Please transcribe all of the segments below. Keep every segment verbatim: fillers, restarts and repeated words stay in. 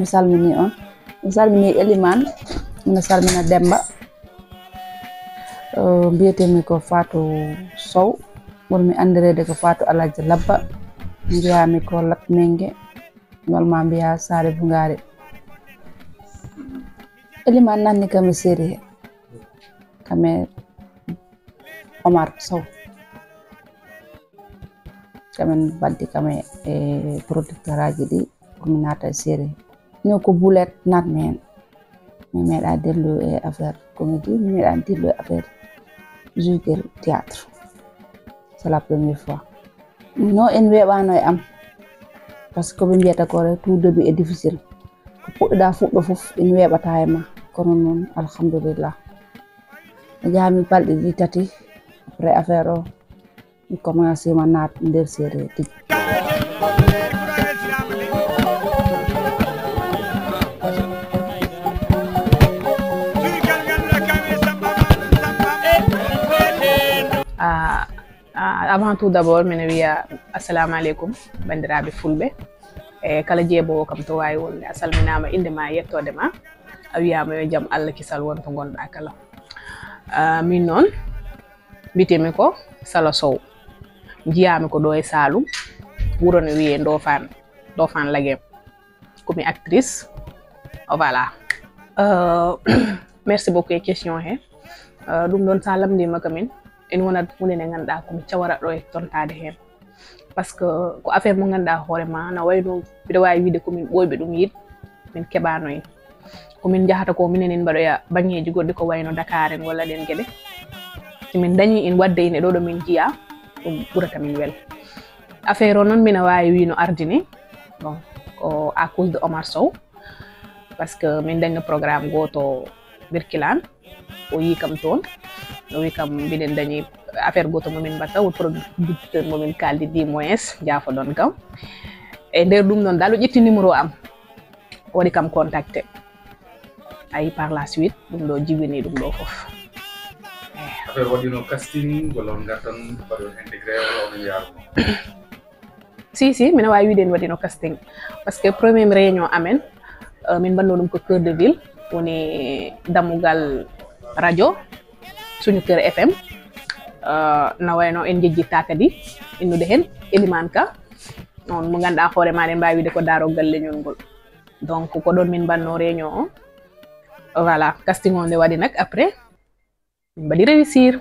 Salmini on. Mi salmini Eliman, mi salmina Demba. Eh, mbiyetemi ko Fatou Sow, ɓurmi anndireede ko Fatou Alhaji Labba. Mbiyami ko Latminge, normalement mbiya Saare Bungaari. Eliman nanni kam e série he, kam e Omar Sow. Kamin baddi kam e, e producteur aji ɗi, ko mi naata e série. Ni ko Boulet naatmi heen. Mi meeɗa dellu e affaire comédie, mi meeɗa dellu e affaire jouer théâtre. C'est la première fois. No en weeɓaano e am. Parce que ko ɓe mbiyata ko tout début est difficile. Ko puɗɗoɗa fuɗɗo fof, en weeɓata e ma. Kono noon, alhamdulillah. Mi jaami balɗe ɗi tati. Après affaire o, mi commencé ma naat nder série tigi. Ah, ah, avant tout d'abord, mine wiya assalamu aleykum, banndiraaɓe fulɓe. E kala jeeɓoowo kam to waawi wonde, a salminaama, innde ma, yettoode ma. A wiyaama yo jam Allah kisal won to ngonɗa kala. Ah, min noon, mbitemi ko Sala Sow. Njiyaami ko ɗo e Saalum, wuro no wiyee Ndofaan, Ndofaan Lagem. Ko mi actrice. Voilà. Euh, merci beaucoup e question he. Euh, ɗum ɗon, sa lamndima kamin, ene wona huunde nde ngannduɗaa ko mi cawara ɗo e tontaade heen. Parce que ko affaire mo ngannduɗaa hoore ma, na wayno mbiɗa waawi wiide ko min ɓooyɓe ɗum yiɗ, min keɓaano en. Ko min njahata ko, minen en mbaɗoya baŋŋeeji goɗɗi ko wayno Dakar en walla ɗeen geɗe. Si min ndañi en waɗde ine ɗo ɗo min njiya, ɗum ɓurata min wel. Affaire o noon, mina waawi wii no ardini. Bon, ko à cause de Omar Sow. Parce que min dañno programme gooto Birkilaan. O yii kam toon. O wii kam mbiɗen dañi affaire gooto mo min mbatta, won producteur mo min kaaldi, du moins, jaafoɗon kam. E nder ɗum noon, dal o ƴetti numéro am. O waɗi kam contacté. Ayi, par la suite, ɗum ɗo jiwini ɗum ɗo fof. Eh. Affaire waɗino casting, walla on ngartan, mbaɗi on intégré, walla on yaruno? Si, si, mino waawi wiide en waɗino casting. Parce que premier réunion amen, euh, min mbaɗno ɗum ko Cœur de Ville, woni dammugal radio, Suñu Kër F M. Euh, na wayno en jejjitta kadi innude heen Elimane Ka. On mo ngannduɗaa hoore ma, eɗen mbaawi wiide ko daaroggal leñol ngol. Donc, ko ɗon min mbaɗno réunion o. Voilà, casting o nde waɗi nak, après, min mbaɗi réussir.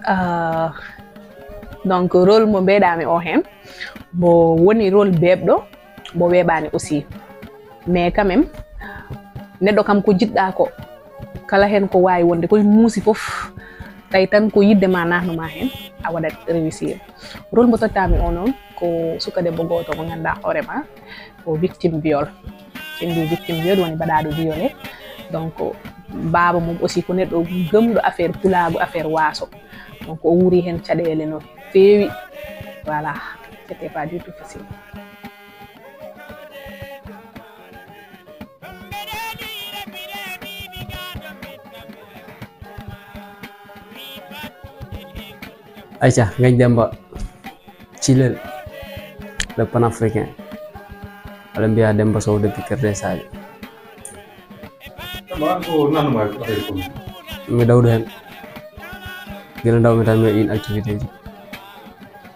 Ah, donc, rôle mo mbeɗami o heen, mo woni rôle beeɓɗo, mo weeɓani aussi. Mais quand même, neɗɗo kam ko jiɗɗa ko, kala heen ko waawi wonde, ko muusi fof, tawi tan ko yiɗde ma naatnuma heen, a waɗat réussir. Rôle mo tottami o noon, ko suka debbo gooto mo ngannduɗaa hoore ma, ko victime viol. Sen mbi victime viol woni baɗaaɗo violé. Donc, baaba mum aussi ko neɗɗo gëmɗo affaire pulaagu, affaire waaso. Donc, o wuuri heen caɗeele no feewi. Voilà, c'était pas du tout facile. Ayca, Ngagne Demba, Cilel, le panafricain. Walla mbiya Demba Sow depuis Kër Sey Sadio. Demba, an ko nanuma ko affaire ko? Mi dawɗo heen. Gila ndawmi tan mi waɗi ɗiin activité ji.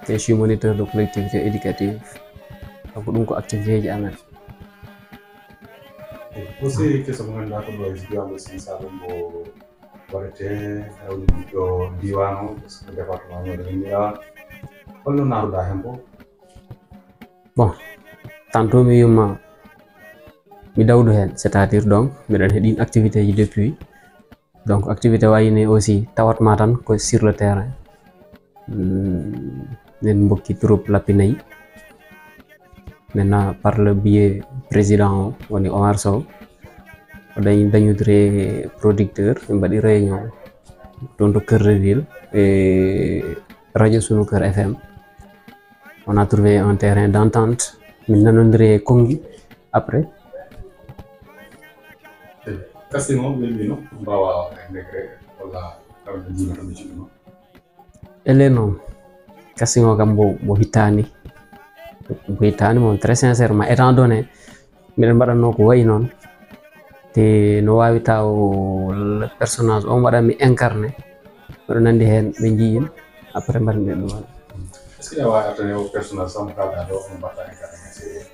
Te je suis moniteur de collectivité éducative. Donc, ɗum ko activité ji amen. Ko série keso mo ngannduɗaa ko ɗo e Diwan ɗo, Sine Saloum, mbo waɗete, hawni ɗo diwan o, parce que département o ɗo min mbiya. Holno naaruɗaa heen ko? Bon, tantôt mi yumma mi dawdu heen, c'est-à-dire donc, miɗen heɗin activité ji depuis. Donc, activité wayini aussi, tawat ma tan ko sur le terrain. Hmm, min mbokki troupe Lappi Nayi. Maintenant, par le biais président o, woni Omar Sow, o dañi dañude producteur, ɓe mbaɗi réunion toon to Cœur de Ville e radio Sunu Kër F M. On a trouvé un terrain d'entente. Min nanondiri e konngi après. Casting o welɓino, mbaawa intégré walla kamɓe jiimi kamɓe jiɗɗuma? Ele noon, casting o kam mbo, mbo hittaani. Mbo hittaani, mon très sincèrement, étant donné, Miɗen mbaɗatnoo ko wayi noon, te no waawi taw personnage on waɗa mi incarné, miɗo nanndi heen ɓe njiyim, après mbaɗmi ɓe ɗum. Est-ce que ne waawi artane o personnage sam kalɗa ɗo on mbaɗta incarné série?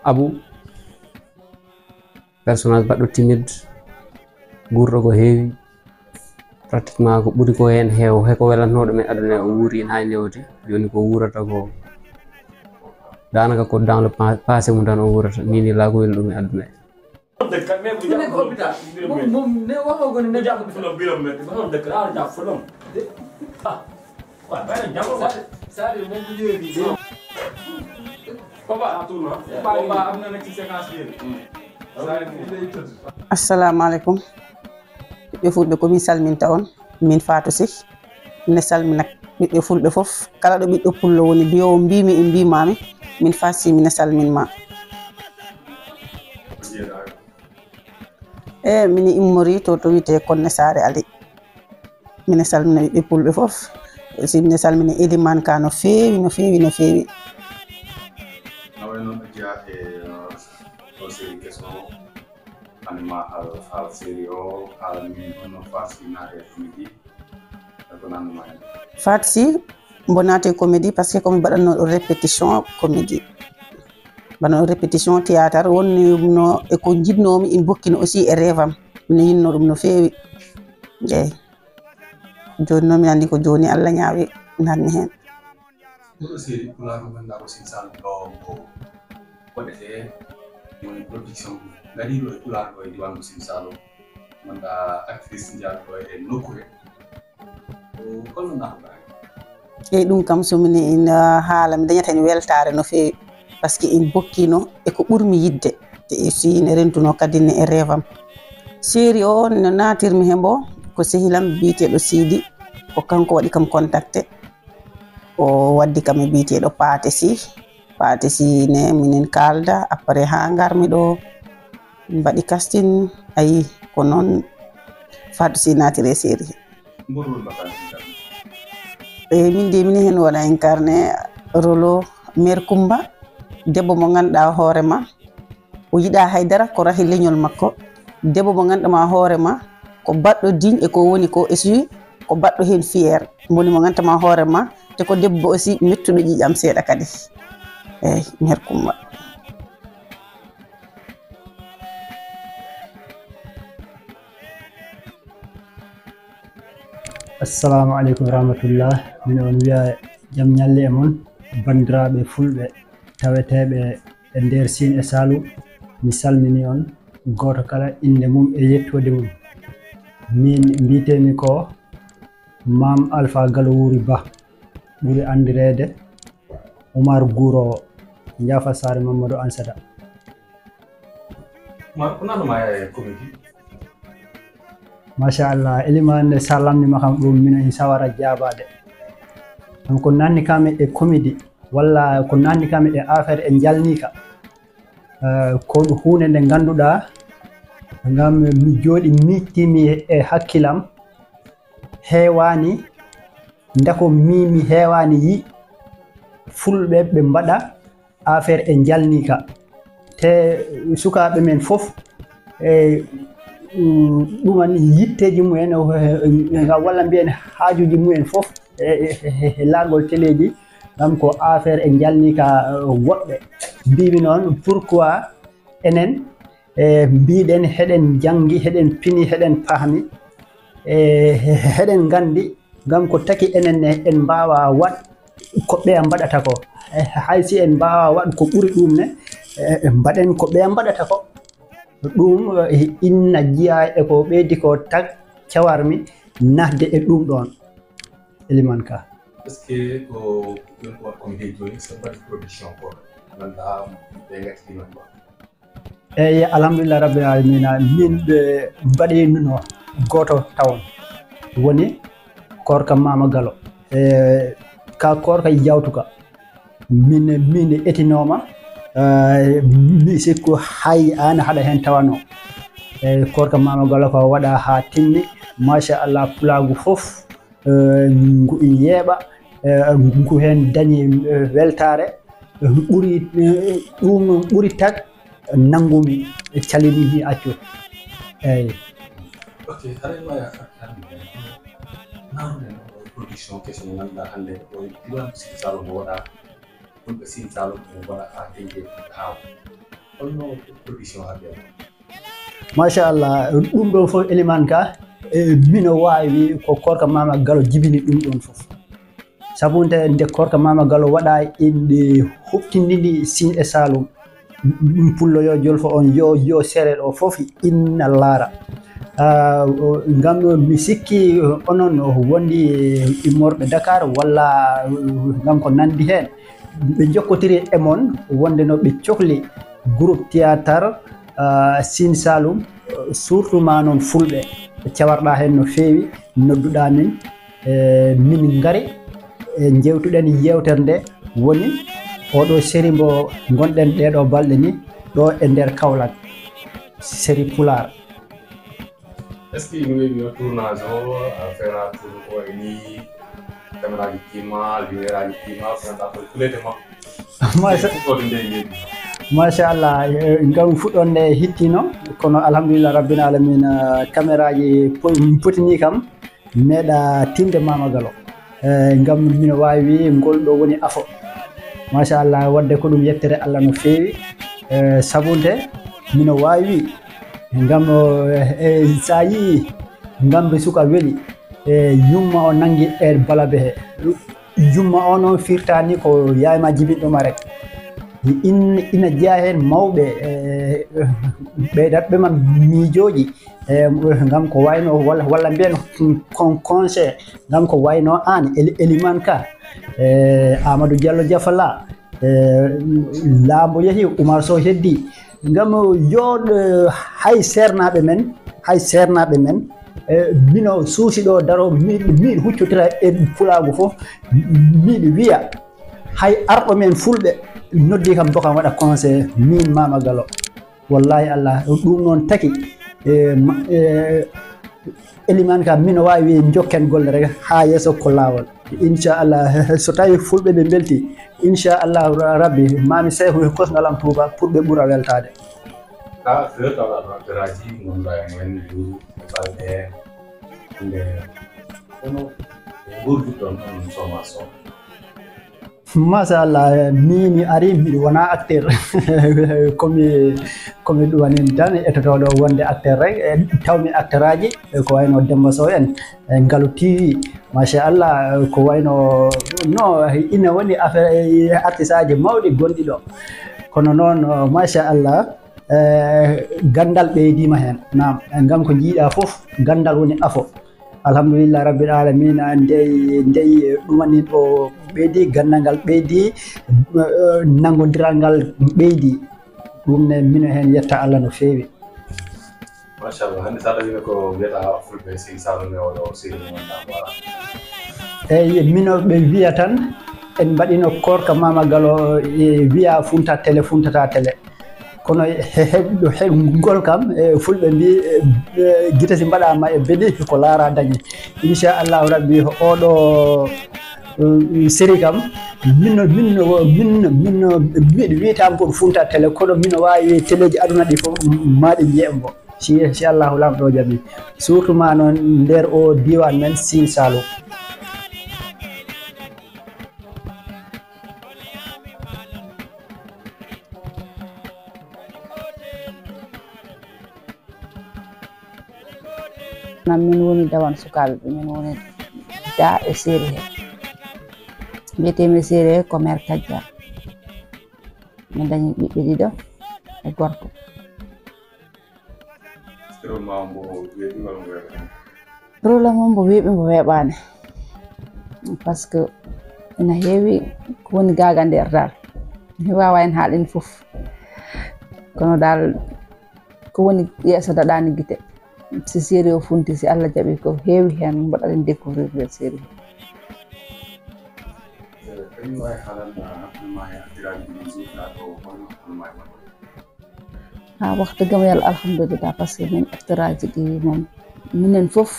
Abu, personnage baɗɗo timide, guurɗo ko heewi, pratiquement ko ɓuri ko heen heew he ko welatnoo ɗum e aduna o wuuri ina haa newti. Jooni ko wuurata ko daanaka ko dans le pa- passé mum tan o wuurata, ni ni laa ko weli ɗum e aduna e. Assalamu alaikum. Ɓiɓɓe fulɓe, ko min salminta on. Min Fatou Sy, mine salmina ɓiɓɓe fulɓe fof. Kala ɗo ɓiɗɗo pullo woni, mbiyowo mbimi e mbimami, min Fatou Sy mine salminma. E mine immori to to wiyete Konne Saare Ali. Mine salmina ɓiɓɓe pulɓe fof. Aussi mine salmina Elimane Ka no feewi, no feewi, no feewi. Awa noon ɓe jeyaa e o série keso o. Anma haala haala série o haala min honno Fatou Sy naati e comédie e ko nannduma heen. Fatou Sy mbo naati e comédie parce que komi mbaɗatno ɗo répétition comédie, mbaɗatno répétition théâtre wonno e ko jiɗnomi, ina bokkino aussi e rêve am, ina yinno ɗum no feewi. Eyi, jooni noon mi anndi ko jooni Allah ñaawi nanmi heen. Oɗo série pulaar mo ngannduɗaa ko Sine Saloum ɗo ko waɗetee woni production ngariiɗo e pulaar ɗo e diwan mo Sine Saloum, ngannduɗaa actrice njaarɗo e nokku he. Ko holno nafoɗaa heen? Eyi, ɗum kam so mine ina haala mi dañata heen weltaare no feewi, parce que ina bokkino e ko ɓurmi yiɗde, te aussi ina rentuno kadi ne e rêve am. Série o no naatirmi he mbo ko sehilam biyeteeɗo Sidi, ko kanko waɗi kam contacté, o waddi kam e biyeteeɗo Paate Sy. Paate Sy ne minen kaalda, après haa ngarmi ɗo mbaɗi casting, ayi ko noon Fatou Sy naatiri e série he. Eyi, min de mine heen waɗa incarné rôle o mère Coumba, debbo mo ngannduɗaa hoore ma o yiɗaa haydara, ko rahi leñol makko. Debbo mo ngannduɗaa ma hoore ma ko baɗɗo digne e ko woni ko, aussi ko baɗɗo heen fier, woni mo ngannduɗaa ma hoore ma te ko debbo aussi mettuɗo ƴiiƴam seeɗa kadi. Eyi, mère Coumba. Assalamu aleykum warahmatullah. Min on wiya jam ñalle e mon, banndiraaɓe fulɓe taweteeɓe e nder Sine e Saloum. Mi salmini on gooto kala innde mum e yettoode mum. Min mbiyetee-mi ko Maam Alfa Galo Wuuri Ba, ɓuri anndireede Umar Guuroowo, Njaafa Saare Mammadu Ansata. Ma ko nanuma e comédie? Machallah, Elimane, sa lamndima kam ɗum mino en sawara jaabaade. Ɗum ko nanni kam e comédie walla ko nanni kam e affaire e njalniika. Eh, ko huunde nde ngannduɗaa ngam mi jooɗi miijtimi e hakkilam, heewaani ndako mi mi heewaani yi fulɓe ɓe mbaɗa affaire e njalniika. Te sukaaɓe men fof e ɗuman yitteeji mumen, nga walla mbiyen haajuuji mumen fof e laagol teleeji, ngam ko affaire e njalniika. Woɓɓe mbimi noon, pourquoi enen e mbiɗen heɗen njanngi, heɗen pini, heɗen pahmi, e heɗen nganndi, ngam ko taki enen ne en mbaawa waɗ ko ɓeya mbaɗata ko. Hay si en mbaawa waɗ ko ɓuri ɗum ne, mbaɗen ko ɓeya mbaɗata ko. Ɗum inna jiya e ko ɓeydi ko tak cawarmi nahde e ɗum ɗon. Eliman Ka. Est-ce que ko ɓen ko waɗ komi he jooni so mbaɗi production ko ngannduɗaa ɓe ngati ɗiman ba? Eyi, alhamdulillah rabbil alamina, min ɓe mbaɗino gooto tawon, woni koorka Mama Galo. E ka koorka jawtuka, min min etinooma, eh, mi sikku hay an haɗa heen tawano. E koorka Mama Galo ko waɗa haa timmi, machallah, pulaagu fof, eh, ngu yeeɓa, eh, ngu heen dañi, eh, weltaare, eh, ɓuri, eh, ɗum ɓuri tag nanngumi, calini mi accu. Eeyi. Ok, haɗa ma yaakaar tan. Naamne no production keso mo ngannduɗaa hannde ko e diiwaan Sine Saloum mo waɗaa. Ɗum ɓe Sine Saloum ɓe mbaɗa haa teŋde haa. Holno production haɓɓi on? Machallah, ɗum ɗon fof Elimane Ka, e, mino waawi ko Korka Mama Galo jibini ɗum ɗon fof. Sabu nde, nde Korka Mama Galo waɗa, inɗe huɓtindini Sine e Saloum. Ɗum pullo yo jolfo on, yo, yo seereer o fof inna laara. Ah, o, ngam mi sikki onon wondi immorɓe Dakar walla, ngam ko nandi heen. Ɓe njokkotiri e mon wonde no ɓe cohli groupe théâtre, ah, Sine Saloum, surtout ma noon fulɓe. Ɓe cawarɗa heen no feewi, nodduɗa min, e, min ngari, e, njewtuɗen yeewtere nde woni oɗo série mbo ngonɗen ɗeɗo balɗe ni ɗo e nder Kaolack, série Pulaar. Est-ce que ina weeɓi o tournage o, a feera tourne o e ni, caméra ji tiima, lumière aji tiima, ko ngannduɗaa ko kulete ma? Macha- Fuɗɗoode nde weeɓi. Machallah, eh, ngam fuɗɗoode nde hittino, kono alhamdulillah rabbil alamina, eh, caméra ji po-, potini kam, meeɗa tinde Mama Galo. Eh, ngam mino waawi wi'i ngol ɗo woni afo. Machallah, wadde ko ɗum yettere Allah no feewi. Eh, sabu nde mino waawi wi'i, ngam, eh, eh, sa yii ngamri suka weli, eh, yumma o nangi e balabe he. Yumma o noon firtani ko yayma jibinɗo ma rek. In-, ina jeya heen mawɓe, eh, ɓeydatɓe ma miijooji. E, ngam ko wayno, walla, walla mbiyen kon conseil, ngam ko wayno aan, Eli-, Elimane Ka, e, Amadou Diallo Diafala, e, Laambo yehi, Oumar Sow heddi. Ngam yo, e, hay seernaaɓe men, hay seernaaɓe men, e, mino suusi ɗo daro, mi-, miɗo huccotira e pulaagu fof, miɗo wiya, hay arɗo men fulɓe noddi kam, dokan waɗa conseil, min Mama Galo. Wallahi Allah, ɗum noon taki, e, ma-, e, Elimane Ka, mino waawi wiide jokken golle rek haa yeeso ko laawol. Inchallah, so tawi fulɓe ɓe mbelti, inchallah ra-, rabbi, mami seeku e kosngal am tuuba pour ɓe ɓura weltaade. Ka feere tawa acteur aji ngonɗa e mumen, Duru, e Balde, nde, kono ngurduɗon on somaso. Machallah, min mi ari, miɗo wona acteur. Komi, komi ɗuwanin tan, etotooɗo wonde acteur rek, e tawmi acteur aji, e ko wayno Demba Sow en, e Ngalu T V. Machallah, ko wayno, no, ina woni affaire, e artiste aji mawɗi gonɗi ɗo. Kono noon, machallah, e, ganndal ɓeydiima heen. Naam, ngam ko njiiɗa fof, ganndal woni afo. Alhamdulillah rabbil alamina, ndey, ndey ɗumanin o ɓeydi, gandal ngal ɓeydi, eh, nanngondiral ngal ɓeydi. Ɗum ne mino heen yetta Allah no feewi. Machallah, hannde sa tawino ko mbiyata fulɓe Sine Saloum e oɗo sehil mo wonɗa Mboora? Eyi, mino ɓe wiya tan, en mbaɗino Korka Mama Galo, e wiya funta télé, funtata télé. Kono he, he, he, ngol kam, e, fulɓe mbi, e, e, gite si mbaɗama e beɗi, ko laara dañi. Inchallahu rabbi, oɗo, um, série kam, minno, minno, minno, minno, miɗo wiyatama ko ɗo Funta Télé, kono mino wawi téléji aduna ɗi fof, m-, ma ɗi njiyen mo. Si, si Allahu Laamɗo jaɓi. Surtout ma noon nder o diwan men Sine Saloum. Nan min woni dawan sukaaɓe ɓe, min woni da e seeri he. Mbiyetee-mi seeri he ko Mère Kajja. Min dañi ɓiɓɓe ɗiɗo e gorko. Est-ce que rôle ma o mbo weeɓi walla mbo weeɓaani? Rôle am o mbo weeɓi, mbo weeɓaani. Parce que ina heewi ko woni gaaga nder dal. Mi waawa en haal en fof. Kono dal ko woni yeeso daɗaani gite. Si série o funti, si Allah jaɓi ko heewi heen mbaɗaɗen découvrir nder série. Eh, kañum wawi haalan, ah, hakkille ma e acteur aji ɗi jour ɗa ɗo, holno hakkille ma e maɓɓe? Ha, waxtu gam yalla, alhamdulillah, parce que min acteur aji ɗi moom, minen fof,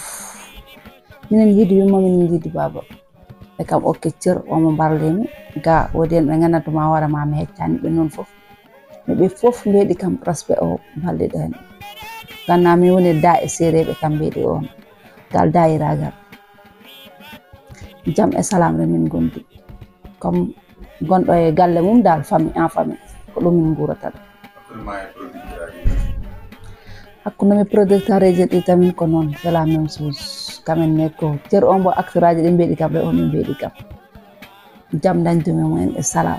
minen yiidi yumma, minen yiidi baaba. E kam o keccir, omo mbarlimi, ga woodi en ɓe nganndantu ma hoore ma, mi heccani ɓe noon fof. Mais ɓe fof mbeɗi kam respect o balliɗo hen. Ganna mi woni da e seereɓe kam mbeɗi on. Gal dayiragal. Jam e salam re min gondi. Comme gonɗo e galle mum dal, famille en famille. Ko ɗum min nguurata ɗo. Hakkunde mi producteur aji ɗi tamin ko noon, c'est la même chose. Kamen ne ko cer on bo acteur aji ɗi mbeɗi kam, ɓe on ɓe mbeɗi kam. Jam dañdumi mumen e salam.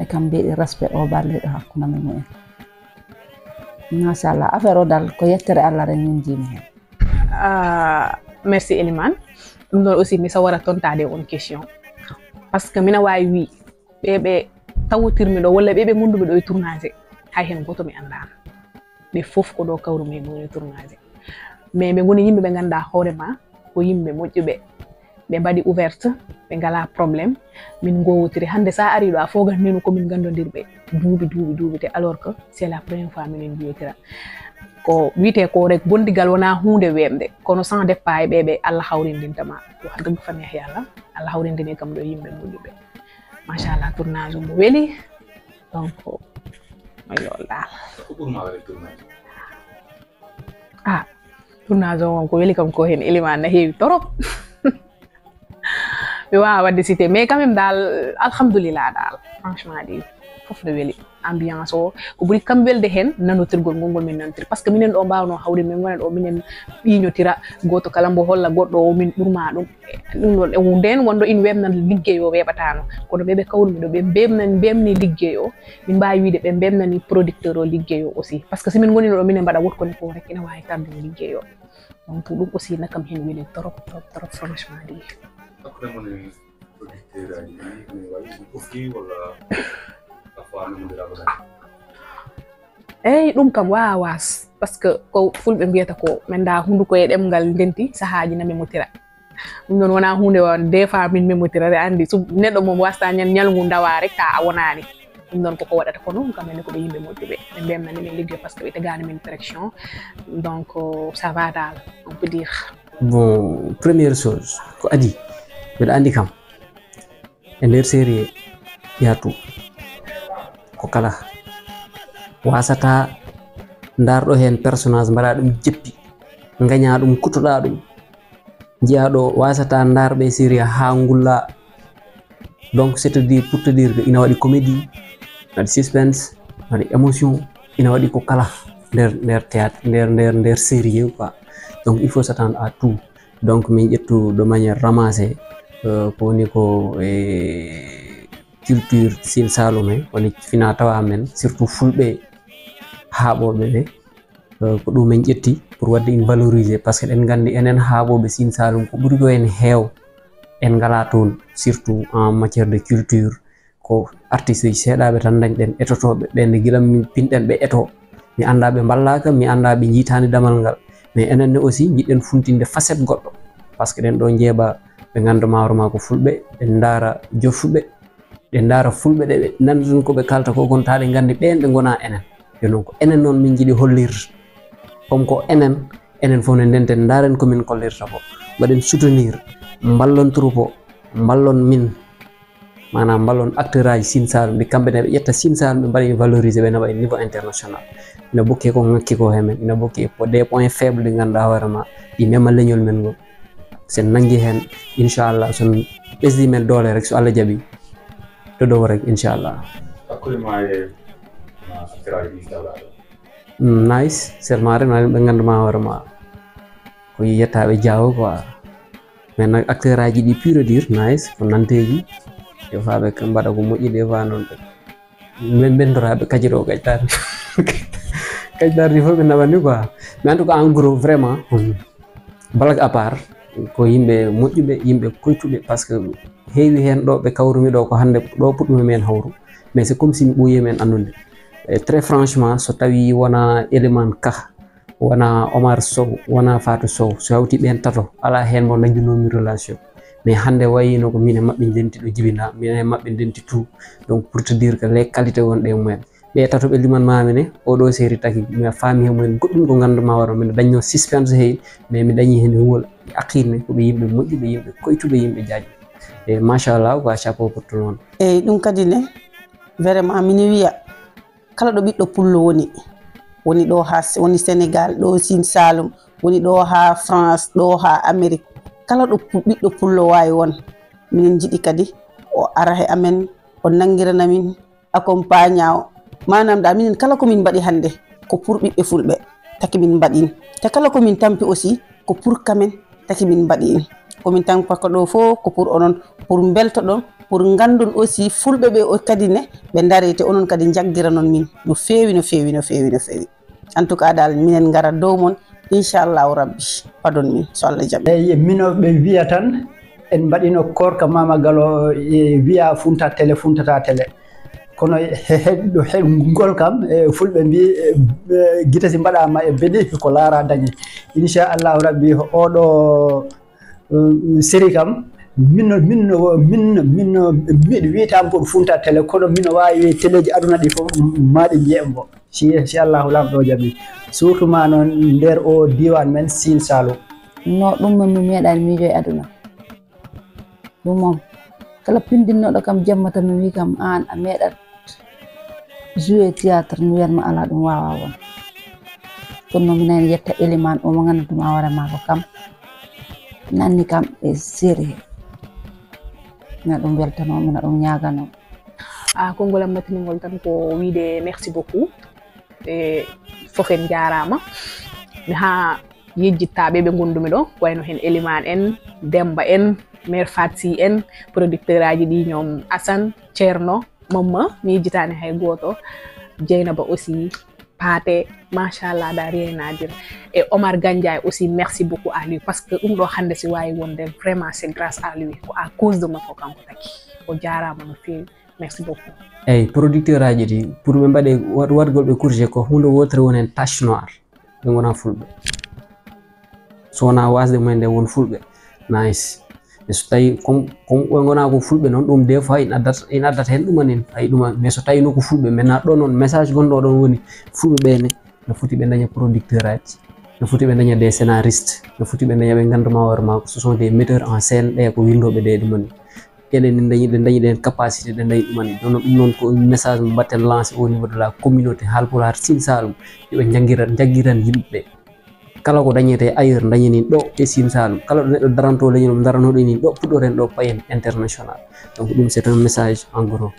E kam mbeɗi respect o balliɗo hakkunde mi mumen. Machallah, affaire o dal ko yettere Allah ren min jimi hen. Ah, merci Elimane. Ɗum ɗon aussi mi sawara tontade on question. Parce que mina wawi wi ɓe ɓe tawotirmi ɗo walla ɓe ɓe gondumi ɗo e tournage, hay hen goto mi andano. Ɓe fof ko ɗo kawrumi e mumen e tournage. Mais ɓe goni yimɓe ɓe ganduɗa hoorema ko yimɓe moƴƴuɓe. Ɓe mbaɗi ouverte, ɓe ngala problème. Min ngowotiri hande sa ari ɗo a fogat mino komin gandodirɓe duuɓi duuɓi duuɓi te alors que c'est la première fois minen jiyotira. Ko wiyete ko rek gondigal wona hunde wemde kono sans départ e ɓe ɓe Allah hawrindintama. Wax dëgg fa neex yàlla Allah hawrindini kam ɗo yimɓe moƴƴuɓe. Machallah tournage mo weli. Donc moy loolu daal. Ah, tournage o on ko weli kam ko hen Elimane na heewi torop. Mi wawa wadde cité mais quand même dal alhamdulillah dal franchement ɗi fof no weli. Ambiance o ko ɓuri kam welde hen nanotirgol ngol ngol min nanotiri parce que minen ɗo mbawno hawri min gona ɗo minen ɓiñotira goto kala mbo holla goɗɗo o min ɓurma ɗum. Ɗum ɗon e nden wonɗo in wemnan liggey o weɓatano kono ɓeɓe kawrumi ɗo ɓe mbemnani mbemni liggey o. Min mbawi wiide ɓe mbemnani producteur o liggey o aussi parce que simin gonino ɗo minen mbaɗa wotkoni fof rek ina wawi tardini liggey o. Donc ɗum aussi nakam hen weli trop trop trop franchement ɗi. Hakkunde mon e producteur aji ɗi ene wawi ɗum ɓofti walla parfois memodiraɓe kadi? Eyyi ɗum kam wawa was parce que ko fulɓe mbiyata ko min da hunduko e ɗemgal ndenti sahaji na memotira. Ɗum ɗon wona hunde on des fois min memotira re andi so neɗɗo mum wasta ñan ñalngu dawa rek ta a wonani. Ɗum ɗon koko waɗata kono kamɓe ne ko ɓe yimɓe moƴƴuɓe ɓe mbemnani min ligguey parce que ɓe tegani min pression. Donc ça va dal on peut dire. Bon, première chose ko adi mbiɗa andi kam e nder série yatu ko kala wasata ndarɗo hen personnage mbaɗa ɗum jeppi gaña ɗum kutoɗa ɗum. Jiya ɗo wasata ndarɓe série ha ngulla. Donc c'est à dire pour te dire que ina waɗi comédie, waɗi suspense, waɗi émotion, ina waɗi ko kala nder nder théâtre nder nder nder série quoi. Donc il faut s'attendre à tout. Donc min ƴettu de manière ramassée ko woni ko e culture Sine Saloum he woni fina tawa men surtout fulɓe haaɓooɓe ɓe. Ko ɗum en ƴetti pour wadde in valoriser parce que ɗen nganndi enen haaɓooɓe Sine Saloum ko ɓuri ko en heew en ngala toon surtout en matière de culture. Ko artiste uji seeɗaaɓe tan ndañɗen etotooɓe ɓe nde gila min pinɗen ɓe eto mi annda ɓe mballaaka mi annda ɓe njiitaani damal ngal. Mais enen ne aussi njiɗɗen funtinde facette goɗɗo parce que ɗen ɗo njeeɓa ɓe ngannda mawro ma ko fulɓe ɓe ndaara jofuɓe ɓe ndaara fulɓe ɗe ɓe nannda tan ko ɓe kalta ko kono taɗe nganndi ɓeen ɓe ngona enen. Yo noon ko enen noon min njiɗi hollir comme ko enen enen fof ne ndenten ndaaren ko min kollirta ko mbaɗen soutenir mballon troupeau mballon min. Manam mballon acteur aji Sine Saloum ɗi kamɓe ne ɓe ƴetta Sine Saloum ɓe mbaɗa valorisé ɓe naɓa e niveau international. Ina bokke ko ngakki ko hemen ina bokke e des points faible ɗi ngannduɗa hoore ma ɗi mema leñol men ngol. Sen nanngi heen inchallah son ɓesdi men doole rek so Allah jaɓi. Ɗo ɗo rek inchallah. Hakkunde ma e acteur aji ɗi tawɗa ɗo? Nice sermare na ɓe nganndu ma hoore ma ko yettaɓe jaawo quoi. Mais nag acteur aji ɗi pure dire nice ko nanteji des fois ɓe mbaɗa ko moƴƴi des fois noon ɓe min ɓendoraɓe kaji ɗo gaytare gaytare ɗi fof ɓe naɓani quoi. Mais en tout cas en gros vraiment blague à part ko yimɓe moƴƴuɓe yimɓe koytuɓe parce que heewi heen ɗo ɓe kawrumi ɗo ko hannde ɗo puɗɗumi men hawru. Mais c'est comme si mi ɓooyi men anndude. E très franchement so tawi wona Elimane Ka wona Omar Sow wona Fatou Sow so hawti ɓen tato ala hen mo dañdunomi relation. Mais hande wayino ko min e maɓɓe ndenti ɗo jibina min e maɓɓe ndenti tout. Donc pour te dire que les qualités wonɗe e mumen ɓe tato ɓe limanmami ne oɗo série taki mi faami he mumen goɗɗum ko ganduma waro min dañno suspense he. Mais mi dañi hen huwol aqirne koɓe yimɓe moƴƴuɓe yimɓe koytuɓe yimɓe jaajɓe. E machallah quoi chapeau pour tout le monde. Eyyi ɗum kadi ne vraiment mine wiya Kala ɗo ɓiɗɗo pullo woni, woni ɗo ha, woni Sénégal, ɗo Sine Saloum, woni ɗo ha France, ɗo ha Amérique, kala ɗo pu-, ɓiɗɗo pullo wawi won, minen jiɗi kadi o ara he amen, o nangirana min accompagna o. Manam da minen kala ko min mbaɗi hannde ko pour ɓiɓɓe fulɓe taki min mbaɗin. Te kala ko min tampi aussi ko pour kamen taki min mbaɗi in. Ko min tampa ko ɗo fof ko pour onon, pour mbeltoɗon, pour nganndon aussi fulɓe ɓe o kadi ne ɓe ndarete onon kadi njaggiranon min no feewi, no feewi, no feewi, no feewi. En tout cas dal minen ngara dow mon, inchallahu rabbi, padon min so Allah jaɓi. Eyi, mino ɓe wiya tan en mbaɗino korka Mama Galo e wiya funta télé, funtata télé. Kono he, he, ɗo he, ngol kam, e, fulɓe mbi, e, e, gite si mbaɗama e beɗi ko laara dañi. Inchallahu rabbi, oɗo, um, série kam, minno, minno, minno, minno, miɗo wiytam ko funta télé, kono mino wawi téléji aduna ɗi fof maɗi mbiye mbo. Si, si Allahu Laamɗo jaɓi. Surtout ma noon nder o diiwaan men Siin Saalum. No ɗum noon mi meeɗaani miijo e aduna. Ɗum noon, kala pinndinnoɗo kam jamma tan mi wii kam, "Aan a meeɗat jouer théâtre," mi wiyat ma, "Alaa, ɗum waawaa won." Kono noon mi nani yetta Elimaan o mo nganndanɗaa hoore maa ko kam nanni kam e sérieux. Mino ɗum weltanoo, mino ɗum ñaaganoo. A, konngol am battiningol tan ko wiyde merci beaucoup. E fof en njaaraama. Mi haa yejjittaaɓe ɓe ngondumi ɗo, ko wayno heen Elimaan en, Demmba en, Mère Faty Sy en, producteur aji ɗi ñoom Assane, Thierno, Mamma, mi yejjitaani hay gooto. Dieynaba aussi, Paate, machallah, da rien à dire. E Omar Gandiaye aussi, merci beaucoup à lui, parce que ɗum ɗo hannde si waawi wonde, vraiment, c'est grâce à lui. Ko à cause de makko kanko tagi. O jaaraama no feewi. Merci beaucoup. Eyyi, producteur aji ɗi, pour ɓe mbaɗe waɗ-, waɗgol ɓe corrigé ko huunde wootere woni heen tache noire. Ɓe ngona fulɓe. So wona wasde mumen nde won fulɓe. Nice. Mais so tawi comme, comme ɓe ngona ko fulɓe noon, ɗum des fois ina addata, ina addata heen ɗumanin. Ay ɗuma, mais so tawi no ko fulɓe, maintenant ɗo noon message gonɗo ɗon woni fulɓe ɓe ne, no foti ɓe daña producteur aji, no foti ɓe daña des scénaristes, no foti ɓe daña ɓe nganndu ma hoore ma, ce sont des metteurs en scène, ɓe ko winndooɓe ɗe ɗumani. Enen en dañi, ɗen dañi ɗen capacité, ɗen dañi ɗumani. Ɗum noon, ɗum noon ko message mo mbatten lancé au niveau de la communauté Haalpulaar Siin Saalum. Yo ɓe njanngiran, njaggiran yimɓe. Kala ko dañetee ailleurs, dañen ɗo e Siin Saalum. Kala ɗo neɗɗo daranto leñol mum, daranoɗo ni ɗo, puɗɗoren ɗo payen international. Donc ɗum c'est un message en gros.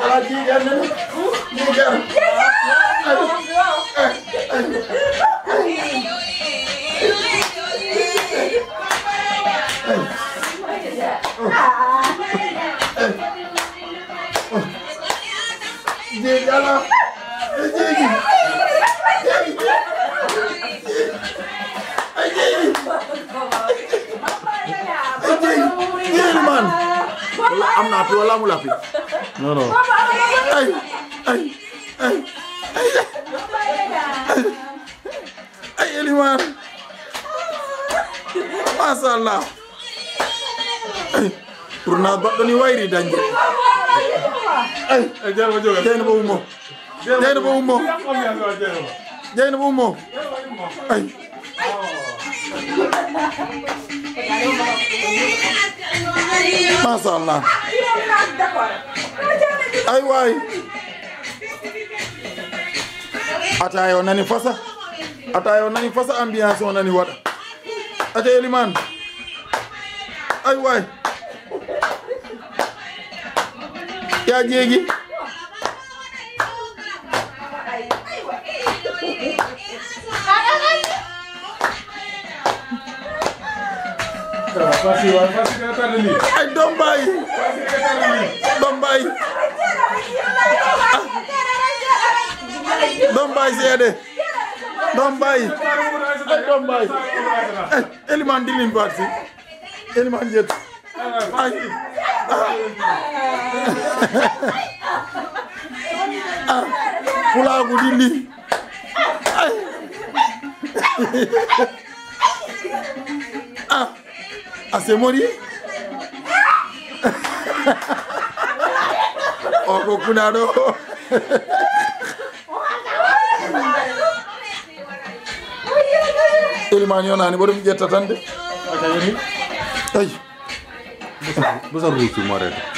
Alaa jiiɗi annene. Jiiɗi ara. Jeegi alaa. Jeegi. Jeegi. Ay, jeegi. Ay, jeegi. Jeegi man. Wala am naa fi, wala amul a fi. Non, non. Ay, ay, ay, ay. Ay, Eliman. Machallah. Ay, tournage baɗɗo ni wayri dañde. Ay, Dieynaba ummo. Dieynaba ummo. Dieynaba ummo. Ay. Machallah. Ay, waay. Ataaya o nani fasa. Ataaya o nani fasa, ambiance o nani waɗa. Aca Eliman. Ay, waay. Yaa jeegi. Ay, doom baay. Doom baay. Doom baay seede. Doom baay. Ay, doom baay. Ay, Eliman dilin baat si. Eliman jet. Ay. Ah. Ah. Pulaagu dilli. Ay. A semori. O ko kunaɗo. Elimani yonani ɓoɗo mi ƴetta tan de. Ay. Busa ruusu morede.